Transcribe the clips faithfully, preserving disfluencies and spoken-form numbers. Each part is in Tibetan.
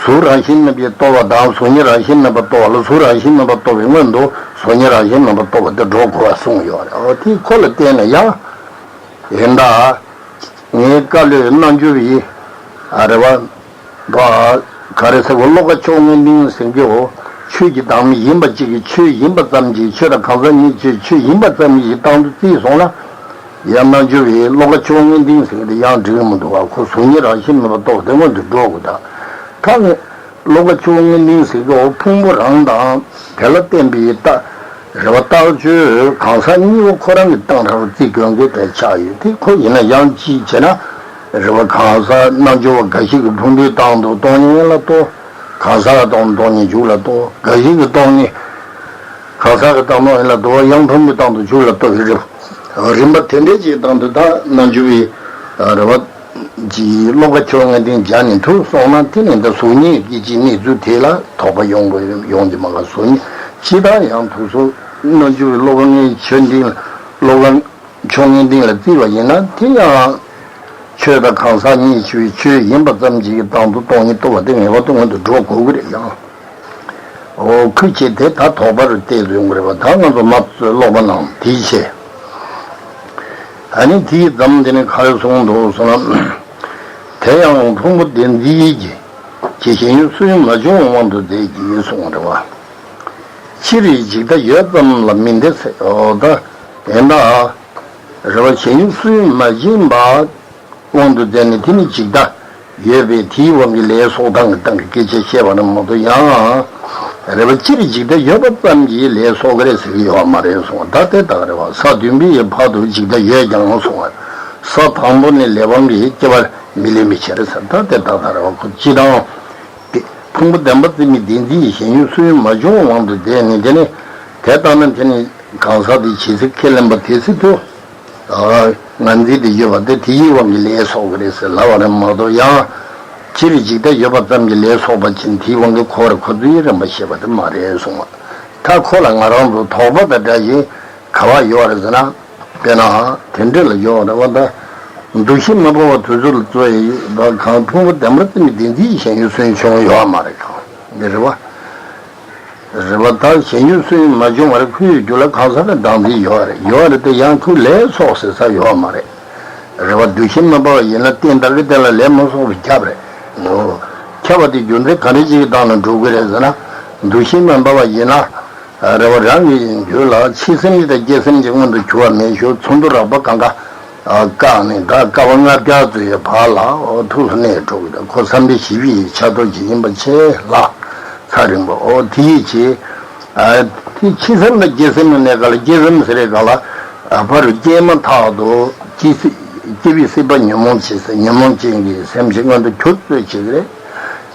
གཟུགས་རང་བཞིན་མེད་པའི་རྟོག་པ་དང་གཟུགས་ཉིད་རང་བཞིན་མེད་པར་རྟོག་པ་ལ། གཟུགས་རང་བཞིན་མེད་པར་རྟོག་པའི་སྔོན་དུ་གཟུགས་ཉིད་རང་བཞིན་མེད་པར་རྟོག་པ་དེ་སྒྲོ་དགོས་པ་གསུངས་ཡོད་རེད། འོ་དེ་ཁོ་ལ་བརྟེན་ནས་ཡང་ཡིན་ད། ངའི་བཀའ་བློའི་རྣལ་འབྱོར་བའི་ཨ་རེ་བ་བ་ག་རེ་ཟེར་བ། ཤློ་ཀ་མཆོག་དངོས་བསྟན་ཟེར་གྱི། འོ་ཆོས་ཀྱི་བདག་མེད་ཡིན་པ་གཅིག་གིས་ཆོས་ཡིན་པ་ཙམ་གྱིས། ཆོས་དང་གང་ཟག་གཉིས་ཆོས་ཆོས་ཡིན་པ་ཙམ་གྱིས་བཏང་དུ་བརྩིས་སོང་ན། ཡང་རྣལ་འབྱོར་བའི་ཤློ་ཀ་མཆོག་དངོས་བསྟན་ཟེར་གྱི་དེ་ཡང་འགྲིག་གི་མི་འདུག་བ། ཁོ་གཟུགས་ཉིད་རང་བཞིན་མེད་པར་རྟོགས་དེ་སྔོན་དུ་འགྲོ་དགོས་ད། ད་ངས་ཤློ་ཀ་མཆོག་དངོས་བསྟན་ཟེར་གྱི། འོ་ཕུང་པོ་རང་དང་དེ་ལ་བརྟེན་པའི་རྟགས་རེད་བ། རྟགས་ཆོས་གང་ཟག་གཉིས་པོ་ཁོ་རང་གི་སྟེང་རང་རྩིས་གྱོན་གྱི་དེ་ཆགས་ཡོད་དེ། ཁོ་ཡིན་ན་ཡང་ཅིའི་ཕྱིར་ན་རེད་བ། གང་ཟག་རྣལ་འབྱོར་བ་འགའ་ཞིག་གིས་ཕུང་པོའི་སྟེང་དུ་སྟོང་ཉིད་ལ་རྟོགས། གང་ཟག་གི་སྟེང་དུ་སྟོང་ཉིད་མཇུག་ལ་རྟོགས། འགའ་ཞིག་གིས་སྟོང་ཉིད་གང་ཟག་གི་སྟེང་སྟོང་ཉིད་ལ་རྟོགས། ཡང་ཕུང་པོའི་སྟེང་དུ་མཇུག་ལ་རྟོགས་པའི་རིམ་རིམ་པ་དེ་འདྲའི་ཅིག་སྟེང་དུ་ད་རྣལ་འབྱོར་བའི་རེད་བ། ཀྱི་ཤློ་ཀ་མཆོག་དངོས་བསྟན་སྦྱར་ནས་ཐུག་སོང་ན། དེ་ནས་ད་གཟུགས་ཉིད་ཀྱི་གནས་ཚུལ་དེ་ལ་དོགས་པ་ཡོང་དགོས་ཡོང་གི་མ་ག་གཟུགས་ཉིད་ཇི་ལྟར་ཡང་ཐུག་སོང་། རྣལ་འབྱོར་བའི་ཤློ་ཀ་དངོས་ཆོས་འདི་ཤློ་ཀ་མཆོག་དངོས་བསྟན་ལ་བརྩིས་པ་ཡིན་ན། དེ་ཡང་ཆོས་དང་གང་ཟག་གཉིས་ཆོས་ཆོས་ཡིན་པ་ཙམ་གྱིས་སྟེང་དུ་སྟོང་ཉིད་རྟོགས་པ་དེ་ངེས་པར་དུ་སྔོན་དུ་འགྲོ་དགོས་ཀྱི་རེད། ཡང་འོ་ཁུལ་བྱེད་དེ་ད་དོགས་པ་རུ་བལྟས་ཡོང་གི་རེད་བ། ད་ང་ཚོ་མ་ཚོས་ཀློག་པ་ནང་དེའི་ཆེད། ཨ་ནི་དེའི་ཙམ་དེ་ནི་ག་རེ་གསུངས་འདུག་ཟེར་ན། དེ་ཡང་ཕུང་པོ་བདེན་འཛིན་གྱི་ཞེན་ཡུལ་སུན་མ་བྱུང་དབང་དུ་མཛད་ཀྱི་གསུངས་རེད་བ། སྤྱིར་འཇིག་ལྟ་ཡོད་ཙམ་ལ་མིན་ཏེ་ཟེར། འོ་ད་ཡིན་ད། རེད་བ། ཞེན་ཡུལ་སུན་མ་བྱུང་བ་དབང་དུ་མཛད་ནས། དེ་ནི་འཇིག་ལྟ་ཡོད་པས་དེའི་དབང་གིས་ལས་གསོག་ལྡང་གི་སྟེང་གི་སྐད་ཆ་བཤད་པ་ནི་མ་གཏོགས། ཡང་རེད་བ། སྤྱིར་འཇིག་ལྟ་ཡོད་པ་ཙམ་གྱིས་ལས་གསོག་གི་རེད་ཟེར་གྱི་ཡོད་མ་རེད་གསུངས་པ། ད་དེ་ལྟར་རེད་བ། ས་བདུན་པའི་ཕར་དུ་འཇིག་ལྟ་ཡོད་ཀྱང་གསུངས་པ། ས་དང་པོ་ནས་ལས་དབང་གིས་སྐྱེ་བ་མི་ལེན་པའི་ཕྱིར་ཟེར། ད་དེ་ལྟར་རེད་བ། ཁོ་སྤྱི་དང་དེ་ཕུང་པོ་བདེན་པ་རྩིས་མེད་བདེན་འཛིན་གྱི་ཞེན་ཡུལ་སུན་མ་བྱུང་དབང་དུ་མཛད་ནས། དེ་ནི་དེ་ལྟར་ན་དེ་ནི་གང་ཟག་དེ་ཇི་སྲིད་ཁས་ལེན་པ་དེ་སྲིད་དུ། ངར་འཛིན་དེ་ཡོད་པ་དེ་དེའི་དབང་གིས་ལས་གསོག་གི་རེད་ཟེར་ལབ་པ་རེད་མ་གཏོགས། ཡང་སྤྱིར་འཇིག་ལྟ་ཡོད་པ་ཙམ་གྱིས་ལས་གསོག་པ་ཅིན་དེའི་དབང་གིས་ཁོ་ར་ཁོ་ཚོའི་རིམ་པ་ཤེས་པ་དེ་མ་རེད་གསུངས་པ། ད་ཁོ་ལ་ང་རང་ཚོ་དོགས་པ་དང་འདྲ་ཞིང་ག་པར་ཡོད་རེད་ཟེར་ན། དཔེར་ན་དེ་འདྲ་ལ་ཡོད་རེད་བ། ད་འདུ་ཤེས་མི་འབར་བ་དུས་གསུམ་ལ་རྩོལ་བའི་གང་ཕུང་པོ་བདེན་པར་རྩིས་མེད་བདེན་འཛིན་གྱི་ཞེན་ཡུལ་སུན་བྱུང་ཡོད་མ་རེད། གང་འདི་རེད་བ། རེད་བ། ད་ཞེན་ཡུལ་སུན་མ་བྱུང་བར་ཁོའི་རྒྱུད་ལ་གང་ཟག་གི་བདག་འཛིན་ཡོད་རེད། ཡོད་རེད་དེ་ཡང་ཁོས་ལས་གསོག་ཟེར་ས་ཡོད་མ་རེད། རེད་བ། འདུ་ཤེས་མི་འབར་བ་ཡིན་ན་རྟེན་དག་གི་རྟེན་ལ་ལས་མི་གསོག་པས་ཁྱབ་རེད། འོ། ཁྱབ་པ་དེ་རྒྱུ་མཚན་ག་འདྲ་ཅིག་གི་སྟེང་ལ་འགྲུབ་ཀྱི་རེད་ཟེར་ན། འདུ་ཤེས་མི་འབར་བ་ཡིན་ན། རེད་བ། རང་གི་རྒྱུད་ལ་འཆི་སེམས་ཀྱི་དང་སྐྱེ་སེམས་ཀྱི་མངོན་དུ་གྱུར་པ་མེད་ཞུ། ཚུར་འདུ་རགས་པ་གང་ག་བཀག་ནས་ད་བསྐལ་པ་ལྔ་བརྒྱ་ཙམ་ཡི་བར་ལ་འོ་ཐུགས་སུ་གནས་འགྲོ་གི་འདུག་ཁོ་བསམ་པའི་བྱིས་པའི་ཆ་རྡོ་ཅིག་ཡིན་པ་ཆེ་ལ། ཚ་རིང་པོ་འོ་དེ་ཡི་ཆེ། དེ་འཆི་སེམས་དང་སྐྱེ་སེམས་ནས་ག་ལ་སྐྱེ་སེམས་ཟེར་རེ་ག་ལ་ཕ་རུ་སྐྱེས་མ་ཐག་ཏུ་སྐྱེ་སྐྱེ་བའི་སྲིད་པ་ཉོན་མོངས་ཆེ་ཟེར། ཉོན་མོངས་ཅན་གྱི་སེམས་ཀྱི་མངོན་དུ་གྱུར་ཚོད་བྱེད་ཀྱི་རེད།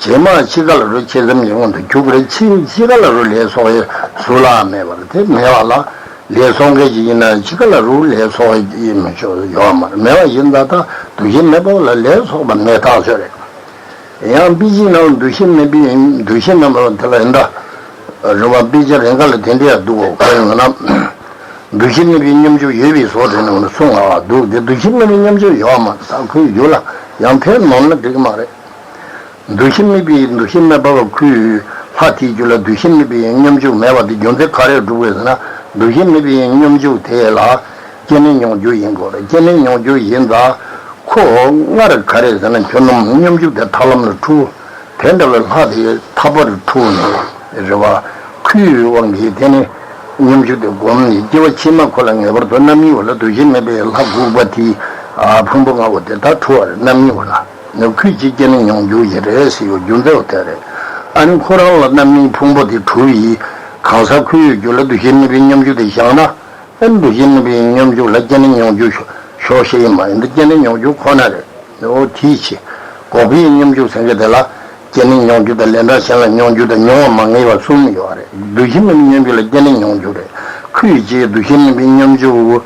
རྗེས་མ་འཆི་ཁ་ལ་རུ་འཆི་སེམས་ཀྱི་མངོན་དུ་གྱུར་གྱི་རེད། འཆི་འཆི་ཁ་ལ་རུ་ལས་གསོག་ཡས་གཟུགས་ལ་མེད་པ་རེད། དེ་མེད་པ་ལ། ལས་གསོག་མཁན་ཅིག་ཡིན་ན་འཆི་ཁ་ལ་རུ་ལས་གསོག་ཡས་མི་ཆོག་ཡོད་མ་རེད། མེད་པ་ཡིན་ད་ལྟ་འདུ་ཤེས་མེད་པ་ལ་ལས་གསོག་པ་མེད་ཐག་ཆོད་རེད། ཡང་དཔེ་ཅིག་ནང་འདུ་ཤེས་མེད་པའི་འདུ་ཤེས་མེད་པ་དེ་ལ་ཡིན་ད། རེད་བ། དཔེ་ཆ་རེ་འགའ་ལ་དེ་འདྲ་ཡང་འདུག་གོ་ཁོ་ཡིན་ན། འདུ་ཤེས་མེད་པའི་སྙོམས་འཇུག་ཡོད་པའི་བཟོ་དེ་ནང་ལ་གསུངས་པ་འདུག་དེ་འདུ་ཤེས་མེད་པའི་སྙོམས་འཇུག་ཡོད་མ་རེད། ད་ཁོའི་རྒྱུད་ལ་ཡང་ཕན་ནོར་ན་འགྲིག་གི་མ་རེད། འདུ་ཤེས་མེད་པའི་འདུ་ཤེས་མེད་པ་བ་ཁོའི་ལྷ་དེའི་རྒྱུད་ལ་འདུ་ཤེས་མེད་པའི་སྙོམས་འཇུག་མེད་པ་དེ་རྒྱུ་མཚན་ག་རེ་སྒྲུབ་དགོས་ཟེར་ན། འདུ་ཤེས་མེད་པའི་སྙོམས་འཇུག་དེ་ལ་སྐྱེས་ནས་མྱོང་འགྱུར་ཡིན་དགོས་རེད། སྐྱེས་ནས་མྱོང་འགྱུར་ཡིན་ཙང་ཁོ་སྔར་ག་རེ་ཟེར་ན་ཁྱོད་རྣམས་སྙོམས་འཇུག་དེ་ཐར་ལམ་ལ་འཁྲུལ། དེ་འདྲ་བའི་ལྷ་དེ་ཐར་པར་འཁྲུལ་ནས་རེད་བ། ཁོའི་དབང་གིས་དེ་ནི་སྙོམས་འཇུག་དེ་བསྒོམས་ནས་སྐྱེ་བ་ཕྱི་མ་ཁོ་ལ་ངེས་པར་དུ་རྣམ་སྨིན་འོག་ལ་འདུ་ཤེས་མེད་པའི་ལྷ་འགུགས་པ་དེའི་ཕུང་པོ་ལྔ་པོ་དེ་དག་འཁྲུལ་བ་རེད། རྣམ་སྨིན་འོག་ལ་ནི་ཁོས་ཅིག་སྐྱེས་ནས་མྱོང་འགྱུར་ཡིན་རེད་ཟེར་བའི་རྒྱུ་མཚན་བོ་དེ་རེད། ཨ་ནི་ཁོ་རང་ལ་རྣམ་སྨིན་ཕུང་པོ་དེ་འཁྲུལ་བའི་གང་ཟག་ཁོའི་རྒྱུད་ལ་འདུ་ཤེས་མེད་པའི་སྙོམས་འཇུག་དེ་བཞག་ན། ཨ་ནི་འདུ་ཤེས་མེད་པའི་སྙོམས་འཇུག་ལ་སྐྱེས་ནས་མྱོང་འགྱུར་ཤོག་ཤོག་ཤེས་ཡིན་མ་ཡིན་ད་སྐྱེས་ནས་མྱོང་འགྱུར་ཁོ་ན་རེད། འོ་དེའི་ཕྱིར། འགོག་པའི་སྙོམས་འཇུག་ཟེར་མཁན་དེ་ལ། སྐྱེས་ནས་མྱོང་འགྱུར་དང་ལན་གྲངས་གཞན་ལ་མྱོང་འགྱུར་དང་མྱོང་བ་མ་ངེས་པ་གསུམ་ཡོད་རེད། འདུ་ཤེས་མེད་པའི་སྙོམས་འཇུག་ལ་སྐྱེས་ནས་མྱོང་འགྱུར་རེད། ཁོའི་རྗེས་འདུ་ཤེས་མེད་པའི་སྙོམས་འཇུག་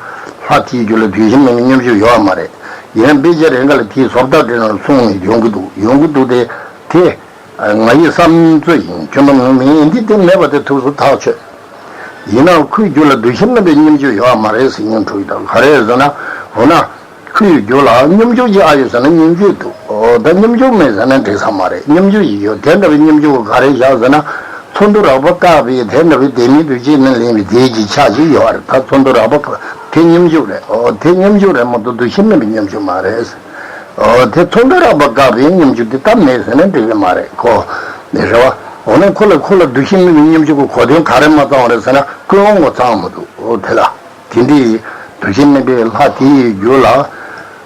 ལྷ་དེའི་རྒྱུད་ལ་འདུ་ཤེས་མེད་པའི་སྙོམས་འཇུག་ཡོད་མ་རེད། ཡིན་ན་དཔེ་ཆ་རེ་འགའ་ལ་དེའི་བཟོ་ལྟ་དེ་རང་གསུངས་ནས་ཡོང་གི་འདུག་ཡོང་གི་འདུག་སྟེ། དེ། ང་ཡི་བསམ་ཚོད་ཡིན། ཁྱོད་རྣམས་མིན་འདི་དེ་མེད་པ་དེ་ཐུགས་སུ་ཐག་ཆོད། ཡིན་ནའང་ཁོའི་རྒྱུད་ལ་འདུ་ཤེས་མེད་པའི་སྙོམས་འཇུག་ཡོད་མ་རེད་ཟེར་སྙིང་འཁྲུག་ཡོད། ག་རེ་ཟེར་ན། འོ་ན། ཁོའི་རྒྱུད་ལ་སྙོམས་འཇུག་ཅིག་ཨ་ཡོད་ཟེར་ན་སྙོམས་འཇུག་འདུག་ཨོ་ད་སྙོམས་འཇུག་མེད་ཟེར་ན་འགྲིག་ས་མ་རེད། སྙོམས་འཇུག་ཞིག་ཡོད། དེ་འདྲ་བའི་སྙོམས་འཇུག་ག་རེ་བཞག་ཟེར་ན། ཚོན་མདོག་རགས་པ་བཀག་པའི་དེ་འདྲ་བའི་བདེན་མེད་དུ་བྱས་ནས་ལེན་པའི་དེའི་གི་ཆ་ཞིག་ཡོད་རེད། ད་ཚོན་མདོག་རགས་པ་དེ་སྙོམས་འཇུག་རེད། ཨོ་དེ་སྙོམས་འཇུག་རེད་མ་གཏོགས་འདུ་ཤེས་མེད་པའི་སྙོམས་འཇུག་མ་རེད། ཨོ་དེ་ཚོན་མདོག་རགས་པ་བཀག་པའི་སྙོམས་འཇུག་དེ་ད་མེད་ཟེར་ན་འགྲིག་གི་མ་རེད་ཁོ། ནི་རེད་བ། འོ་ན་ཁོ་ལ་ཁོ་ལ་འདུ་ཤེས་མེད་པའི་སྙོམས་འཇུག་གི་གོ་དོན་ག་རེ་མ་ཚང་བ་རེད་ཟེར་ན། ཀུན་སློང་གི་ཚང་མ་འདུག་ཨོ་དེ་ལ། དེ་འདྲའི་འདུ་ཤེས་མེད་པའི་ལྷ་དེའི་རྒྱུད་ལ།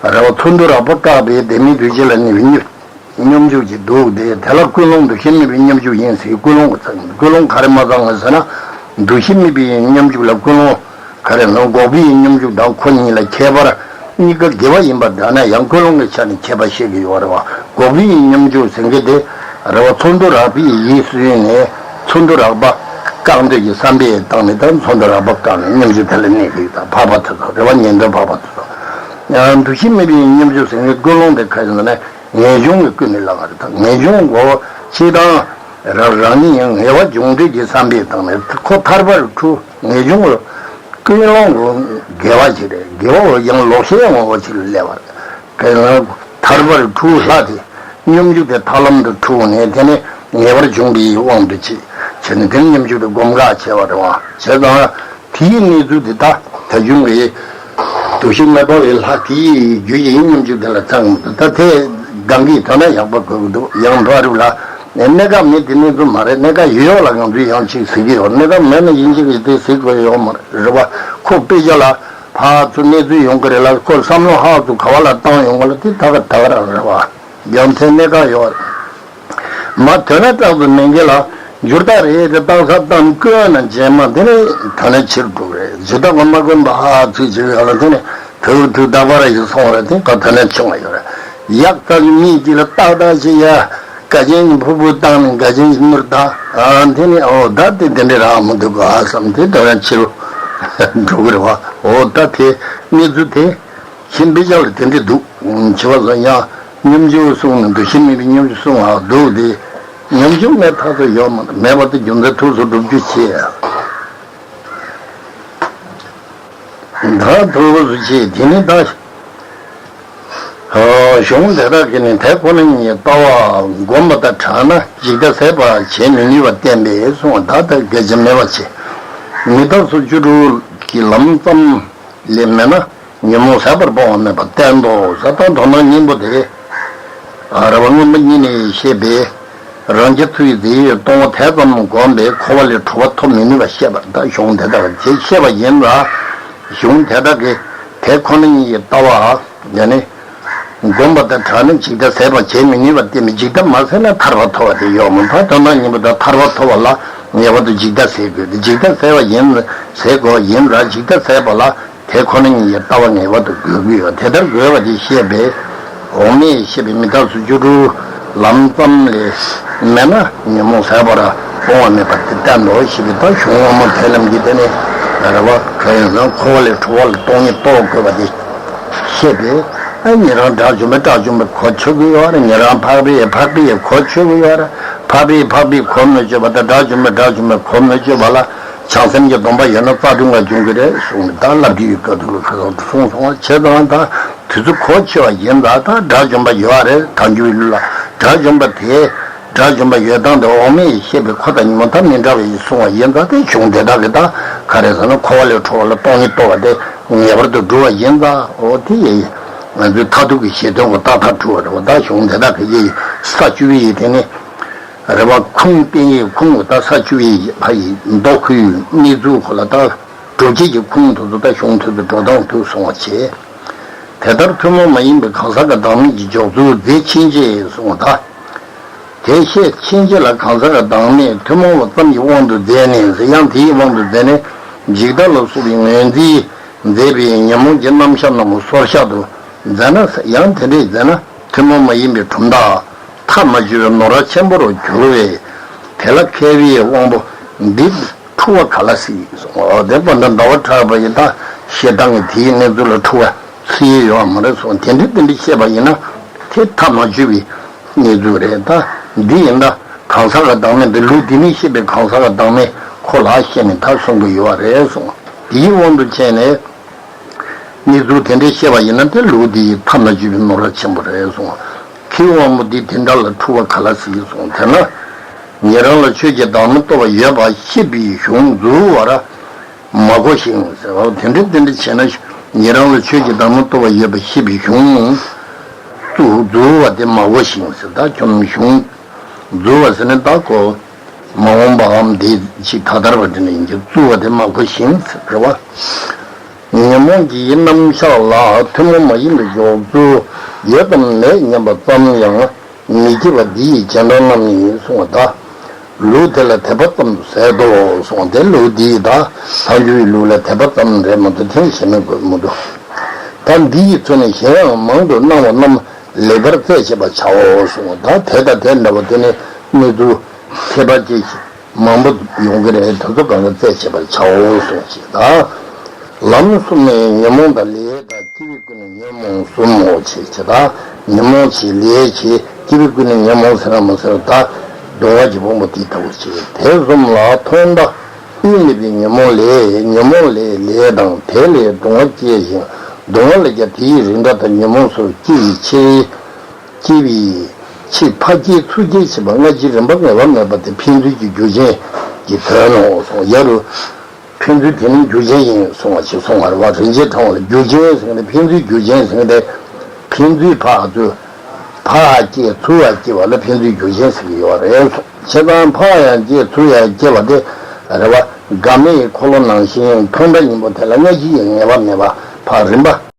རེ་བ་ཚོན་མདོག་རགས་པ་བཀག་པའི་བདེན་མེད་དུ་བྱས་ལ་གནས་པའི་སྙོམས་སྙོམས་འཇུག་ཅིག་འདུག་སྟེ། དེ་ལ་ཀུན་སློང་འདུ་ཤེས་མེད་པའི་སྙོམས་འཇུག་ཡིན་ཟེར། ཀུན་སློང་གི་ཚང་། ཀུན་སློང་ག་རེ་མ་ཚང་ངེས་ཟེར་ན། འདུ་ཤེས་མེད་པའི་སྙོམས་འཇུག་ལ་ཀུན་སློང་ག་རེ་ན། འགོག་པའི་སྙོམས་འཇུག་དང་ཁོ་གཉིས་ལ་ཁྱད་པར། གཉིས་ཀ་དགེ་བ་ཡིན་པ་འདྲ་ན་ཡང་ཀུན་སློང་གི་ཆ་ནས་ཁྱད་པར་བཤད་ཀྱི་ཡོད་རེད་བ། འགོག་པའི་སྙོམས་འཇུག་ཟེར་མཁན་དེ། རེ་བ་ཚོན་མདོག་རགས་པའི་ཡིད་བསྲུངས་ནས་ཚོན་མདོག་རགས་པ་བཀག་འདོད་ཀྱི་བསམ་པས་བཏང་ནས། ད་ཚོན་མདོག་རགས་པ་བཀག་ནས་སྙོམས་འཇུག་དེ་ལ་གནས་ཀྱི་ཡོད། ད་འཕགས་པ་དེ་ཚོ། རེ་བ་ངན་འགྲོའི་འཕགས་པ་དེ་ཚོ། ཡང་འདུ་ཤེས་མེད་པའི་སྙོམས་འཇུག་ཟེར་མཁན་ཀུན་སློང་དེ་ག་རེ་ཟེར་ན། ངེས་འབྱུང་གི་ཀུན་ནས་བསླངས་པ་རེད། ད་ངེས་འབྱུང་གོ་ཕྱིར་དང་། རང་རང་ཉིད་ཡང་ངེས་པ་འབྱུང་འདོད་ཀྱི་བསམ་པས་བཏང་ནས་ཁོ་ཐར་པར་འཁྲུལ། ངེས་འབྱུང་གི་ཀུན་སློང་གི་དགེ་བ་ཞིག་རེད། དགེ་བ་ཡང་ལོག་ཤེས་ངོ་བོ་ཞིག་ལ་སླེབས་པ་རེད། གང་ལྟར་ཐར་པར་འཁྲུལ་ལྷ་དེ། སྙོམས་འཇུག་དེ་ཐར་ལམ་དུ་འཁྲུལ་ནས། དེ་ནས་ངེས་པར་འབྱུང་བའི་དབང་དུ་བྱས་བྱས་ནས། དེ་ནས་སྙོམས་འཇུག་དེ་སྒོམ་ག་བྱས་པ་རེད་བ། བྱས་ཙང་དེའི་གནས་ཚུལ་དེ་ད་ད་གཞུང་གི་འདུ་ཤེས་མེད་པ་བའི་ལྷ་དེའི་རྒྱུད་ཀྱི་སྙོམས་འཇུག་དེ་ལ་ཚང་། ད་དེ་གང་གིས་ཐོས་ན་ཡག་པོ་གོ་གི་འདུག་ཡང་འགྲོ་རིགས་ལ་གནས་སྐབས་ནི་དེ་གནས་ཚུལ་མ་རེད། གནས་སྐབས་ཡོད་ཡོད་ལ་ང་ཚོས་ཡང་ཅིག་ཟེར་གྱི་ཡོད། གནས་སྐབས་མེད་ན་ཡིན་གཅིག་གིས་དེ་ཟེར་དགོས་ཡོད་མ་རེད་བ། ཁོ་དཔེ་ཆ་ལ་ཕར་ཚུར་གནས་ཚུལ་ཡོང་གི་རེད་ལ། ཁོ་བསམ་བློ་ཧ་ཚུར་ག་བ་ལ་བཏང་ཡོང་གི་ལ། དེ་ད་ག་ད་ག་རང་རེད་བ། རྒྱུ་མཚན་གནས་སྐབས་ཡོད་རེད། མ་ཐོས་ན་སྐྲག་ཏུ་མི་འགྱེལ་ལ། འགྱུར་རྟགས་རེ་རེ་བཏང་ས་བཏང་བཀོད་ན་རྗེས་མ་དེ་ནས་ཐོས་ན་ཕྱིར་འགྲོ་རེད། ཇི་ལྟ་བ་མ་བཀོད་པ་ཧ་ཚུལ་ཅིག་ཡོད་ལ། དེ་ནས་ཐོས་ཐོས་རྟག་པ་ར་ཞིག་སོང་རེད། དེ་ག་ཐོས་ན་ཆུང་བ་ཡོད་རེད། ཡག་རྟགས་མིག་གཅིག་ལ་ཏག་ཏག་ཅིག་ཡ། དགའ་ཅན་གྱི་ཕུར་བུ་བཏང་ནས་དགའ་ཅན་གྱི་སྣུར་བཏང་། ཨ་དེ་ནས་ཨོ་ད་དེ་དེ་འདྲའི་རང་མི་འདུག་ག་བསམ་དེ་ཐོས་ན་ཕྱིར་འགྲོ་གི་རེད་བ། ཨོ་ད་དེ་གནས་ཚུལ་དེ། ཤིང་པའི་ཆ་ལ་དེ་འདྲ་འདུག་བྱེད་པ་སོགས་ཡང་སྙོམས་འཇུག་གསུངས་ནས་འདུ་ཤེས་མེད་པའི་སྙོམས་འཇུག་གསུངས་པ་འདུག་སྟེ། སྙོམས་འཇུག་མེད་ཐག་ཆོད་ཡོད་མ་རེད། མེད་པ་དེ་རྒྱུ་མཚན་ཐུགས་སུ་སྒྲུབ་རྒྱུ་བྱེད། ད་ཐུགས་སུ་བྱེད། དེ་ནི་ད་གཞུང་དེ་དག་གིས་ནི་དེ་ཁོ་ན་ཉིད་ཀྱི་ལྟ་བ་བསྒོམ་པ་དང་བྲལ་ན་འཇིག་ལྟ་ཟད་པ་བྱེད་མི་ནུས་པ་བསྟན་པས་གསུངས་པ་ད་ལྟ་གལ་ཆེ་མེད་པ་བྱེད། མི་རྟག་སོགས་བཅུ་དྲུག་གི་ལམ་ཙམ་ལས་མེད་ན། ཉོན་མོངས་ཟད་པར་སྤོང་བ་མེད་པར་བསྟན་ཏོ། ས་དང་དོན་དམ་གཉེན་པོ་དེ། རེ་བ་མངོན་པ་ཉིད་ནས་བཤད་པའི་རང་རྒྱལ་ཚུལ་གྱི་རྫས་ཡོད་སྟོང་པ་དེ་ཙམ་བསྒོམས་པས་འཁོར་བ་ལས་གྲོལ་བ་ཐོབ་མི་ནུས་པ་བཤད་པ་ད་གཞུང་དེ་དག་གིས་བཤད་པ་ཡིན་ལ། གཞུང་དེ་དག་གིས་དེ་ཁོ་ན་ཉིད་ཀྱི་ལྟ་བ་ཡང་ནི་བསྒོམ་པ་དང་བྲལ་ན་འཇིག་ལྟ་ཟད་པ་བྱེད་མི་ནུས་པ་བསྟན་པས། འཇིག་ལྟ་མ་ཟད་ན་ཐར་པ་ཐོབ་པ་དེ་ཡོད་མོད། ད་དོན་དམ་གཉེན་པོ་དང་ཐར་པ་ཐོབ་པ་ལ་ངེས་པར་དུ་འཇིག་ལྟ་ཟད་དགོས་ཏེ། འཇིག་ལྟ་ཟད་པ་ཡིན་ཟད་དགོས་ཡིན་ལ། འཇིག་ལྟ་ཟད་པ་ལ། དེ་ཁོ་ན་ཉིད་ཀྱི་ལྟ་བ་ངེས་པར་དུ་དགོས་ཀྱི་ཡོད། དེ་ལྟར་དགོས་པ་དེ་བཤད་པས། འོག་མིན་བཤད་པའི་མི་རྟག་སོགས་བཅུ་དྲུག་ལམ་ཙམ་ལས་མེད་ན་ཉོན་མོངས་ཟད་པར་སྤོང་བ་མེད་པ་དེ་བསྟན་ཏོ་ཞེས་པའི་ད་གཞུང་དབང་མོ་དེ་རྣམས་ཀྱིས་དེ་ནི་རེ་བ་གང་ཡིན་ན་འཁོར་བ་ལས་གྲོལ་བ་ལ་སྟོང་ཉིད་རྟོགས་དགོས་པ་དེ་བཤད་པས། ཨ་ཉན་རང་དགྲ་བཅོམ་པ་དགྲ་བཅོམ་པའི་གོ་ཆོད་ཀྱི་ཡོད་རེད། ཉན་རང་འཕགས་པའི་འཕགས་པའི་གོ་ཆོད་ཀྱི་ཡོད་རེད། འཕགས་པའི་འཕགས་པའི་གོ་མི་ཆོད་པ་དང་དགྲ་བཅོམ་པའི་དགྲ་བཅོམ་པའི་གོ་མི་ཆོད་པ་ལ། བྱང་སེམས་ཀྱི་སྡོམ་པ་ཡོད་ན་རྩ་ལྟུང་བ་འབྱུང་གི་རེད་གསུངས་ནས་ད་ལབ་ཀྱི་ཡོད་སྐབས་དུ་ལ་ཁ་སང་དུ་གསུངས་སོང་བ། བྱས་ཙང་ད་དུས་ཚོད་གོ་ཆེ་བ་ཡིན་ཙང་ད་དགྲ་བཅོམ་པ་ཡོད་རེད། དལ་འབྱོར་ཡུལ་ལ་དགྲ་བཅོམ་པ་དེ་དགྲ་བཅོམ་པ་ཡོད་སྟངས་དེ་འོག་མིན་བཤད་པའི་ཁོ་དང་ཉིན་མོ་ད་མི་འདྲ་བ་ཡིན་གསུངས་བ་ཡིན་ཙང་དེ་གཞུང་དེ་དག་གི་ད་ག་རེ་ཟེར་ན་འཁོར་བ་ལས་གྲོལ་བ་ལ་སྟོང་ཉིད་རྟོགས་པ་དེ་ངེས་པར་དུ་སྒྲུབ་པ་ཡིན་ཙང་འོ་དེ་ཡིན། ང་ཚོའི་མཐར་ཐུག་གི་བཞེད་དོན་གོ་ཏག་ཏག་གྲུབ་པ་རེད་བ། ད་གཞུང་དེ་དག་གི་ཡི་ས་བཅུ་པའི་ཡི་དེ་ནི། རེ་བ་ཁུངས་བསྟན་ཡིག་ཁུངས་ད་ས་བཅུ་པའི་ཕ་ཡི་མདོ་ཁུལ་གནས་ཚུལ་ཁོ་ལ་ད་སྒྲུབ་བྱེད་ཀྱི་ཁུངས་དེ་ཚོ་ད་གཞུང་དེ་ཚོ་འགྲོ་སྟངས་དུ་སོང་བ་བྱས། དེ་ལྟར་ཐུན་མོང་མ་ཡིན་པའི་གང་ཟག་གི་བདག་མེད་ཀྱི་འཇོག་ཚུལ་མཛད་ཕྱིན་ཆད་གསུངས་པ་ད། དེ་བཤད་ཕྱིན་ཆད་ལ་གང་ཟག་གི་བདག་མེད་ཐུན་མོང་བ་ཙམ་གྱི་དབང་དུ་མཛད་ནས་ཡང་དེའི་དབང་དུ་མཛད་ནས་འཇིག་ལྟ་ལ་སོགས་པའི་ངོས་འཛིན་མཛད་པའི་ཉོན་མོངས་ཀྱི་རྣམ་གཞག་རྣམས་སོར་བཤགས་དུ་མཛད་ན། ཡང་དེ་འདྲས་མཛད་ན་ཐུན་མོང་མ་ཡིན་པའི་གྲུབ་མཐའ། མཐའ་མ་བཅུ་པའི་ནོར་བ་ཆེན་པོ་རུ་གྱུར་བས། དེ་ལ་མཁས་པའི་དབང་པོ་འདི་འཁྲུལ་བ་ག་ལ་སྲིད་གསུངས། འོ་དེ་པ་འདི་ཟླ་བ་གྲགས་པ་ཡི་ད་བཤད་སྟངས་ཀྱི་དེའི་གནས་ཚུལ་ལ་འཁྲུལ་བ་སྲིད་ཡོད་མ་རེད་གསུངས། དེ་འདྲ་དེ་འདྲ་བཤད་པ་ཡིན་ན་དེ་མཐའ་མ་བཅུ་པའི་གནས་ཚུལ་རེད། ད་འདི་ཡིན་ད་གང་ཟག་གི་བདག་མེད་འདི་ལུགས་འདི་ནས་བཤད་པའི་གང་ཟག་གི་བདག་མེད་ཁོ་ལ་བཤད་ནས་ད་གསུང་གི་ཡོད་རེད་གསུངས། དེའི་དབང་དུ་བྱས་ནས། གནས་ཚུལ་དེ་འདྲའི་བཤད་པ་ཡིན་ན་དེ་ལུགས་འདིའི་མཐའ་མ་བཅུ་པའི་ནོར་བ་ཆེན་པོ་རེད་གསུངས། དབང་པོ་འདི་དེ་འདྲ་ལ་འཁྲུལ་བ་ག་ལ་སྲིད་གསུངས། དེས་ན་ཉན་རང་ལ་ཆོས་ཀྱི་བདག་མེད་རྟོགས་པ་ཡོད་པ་ཤེས་པའི་གཞུང་རྫུ་བར་མ་གོ་ཞིང་ཟེར་བ། དེ་འདྲ་དེ་འདྲ་བྱས་ན་ཉན་རང་ལ་ཆོས་ཀྱི་བདག་མེད་རྟོགས་པ་ཡོད་པ་ཤེས་པའི་གཞུང་རྫུ་རྫུ་བ་དེ་མ་གོ་ཞིང་ཟེར། ད་ཁྱོད་གཞུང་རྫུ་བ་ཟེར་ན་ད་གོ་མ་འོངས་པའམ་འདས་ཕྱི་ད་ལྟར་བ་དེ་འདྲ་ཡིན་གྱི་རྫུ་བ་དེ་མ་གོ་ཞིང་ཟེར་བ། ཉོན་མོངས་ཀྱི་རྣམ་གཞག་ལ་ཐུན་མོང་མ་ཡིན་པའི་འཇོག་ཚུལ་ཡོད་དམ་མེད་སྙམ་པ་ཙམ་ཡང་མི་བྱེད་པ་འདི་ཡི་རྗེས་འབྲང་རྣམས་ནི་གསུངས་པ་དང་། ལུགས་དེ་ལ་དད་པ་ཙམ་དུ་ཟད་དོ་གསུངས་ཏེ། ལུགས་འདི་ཡི་དག་ཐལ་འགྱུར་བའི་ལུགས་ལ་དད་པ་ཙམ་རེད་མ་གཏོགས་དོན་གཞན་མི་དགོས་མི་འདུག་ད་འདི་ཡི་ཚུལ་ནི་གཞན་ཡང་མང་དུ་སྣང་བ་རྣམས་ལེགས་པར་རྩད་བྱེད་པར་བྱའོ་གསུངས་པ་དང་། དེ་དང་དེ་འདྲ་བ་དེ་ནི་གནས་ཚུལ་ཁྱད་པར་ཅན་ཞིག་མང་པོ་ཡོང་གི་རེད། དེ་ཚོ་གང་ག་རྩད་བྱེད་པར་བྱའོ་གསུངས་ཤིག་དང་། ལམ་གསུམ་ནི་ཉོན་མོངས་དང་ལས་དང་། སྐྱེ་བའི་ཀུན་ནས་ཉོན་མོངས་གསུམ་མོ་ཆེ་ཆེ་དང་། ཉོན་མོངས་ཆེ་ལས་ཆེ། སྐྱེ་བའི་ཀུན་ནས་ཉོན་མོངས་ཟེར་ན་མ་ཟེར་ད་སྡུག་བསྔལ་གྱི་ཕུང་པོ་དེ་ལྟ་བུ་ཆེ། དེ་གསུམ་ལ་ཐོག་མཐའ་དབུས་མེད་པའི་ཉོན་མོངས་ལས། ཉོན་མོངས་ལས་ལས་དང་དེ་ལས་སྡུག་བསྔལ་སྐྱེ་ཞིང་། སྡུག་བསྔལ་ལས་ཀྱང་དེ་ཡི་རིགས་འདྲ་དང་ཉོན་མོངས་སུ་སྐྱེ་བའི་ཕྱིར། སྐྱེ་བའི་ཕྱིར་ཕར་སྐྱེ་ཚུར་སྐྱེ་བྱེད་པ་སྔ་ཕྱི་རིམ་པ་ངེས་པ་མེད་པ་དེ་ཕན་ཚུན་གྱི་རྒྱུ་རྐྱེན་གྱི་དོན་ནོ་གསུངས། ཡ་རུ་ཕན་ཚུན་དེ་ནི་རྒྱུ་རྐྱེན་ཡིན་གསུངས་པ་ཞིག་གསུངས་པ་རེད་བ། རིན་ཆེན་ཕྲེང་བ་ལ་རྒྱུ་རྐྱེན་ཟེར་ནས་ཕན་ཚུན་རྒྱུ་རྐྱེན་ཟེར་ནས་ཕན་ཚུན་ཕར་ཚུར་ཕར་སྐྱེ་ཚུར་སྐྱེ་བ་ལ་ཕན་ཚུན་རྒྱུ་རྐྱེན་ཟེར་གྱི་ཡོད་རེད་གསུངས། བྱས་ཙང་ཕར་ཡང་སྐྱེ་ཚུར་ཡང་སྐྱེ་བ་དེ་རེད་བ། དགའ་མེད་འཁོར་ལོ་ནང་བཞིན་ཕུང་འདྲ་ཡིན་པོ་དེ་ལ་སྔ་ཕྱི་ཡི་ངེས་པ་མེད་པ་ཕར་རིམ་པ།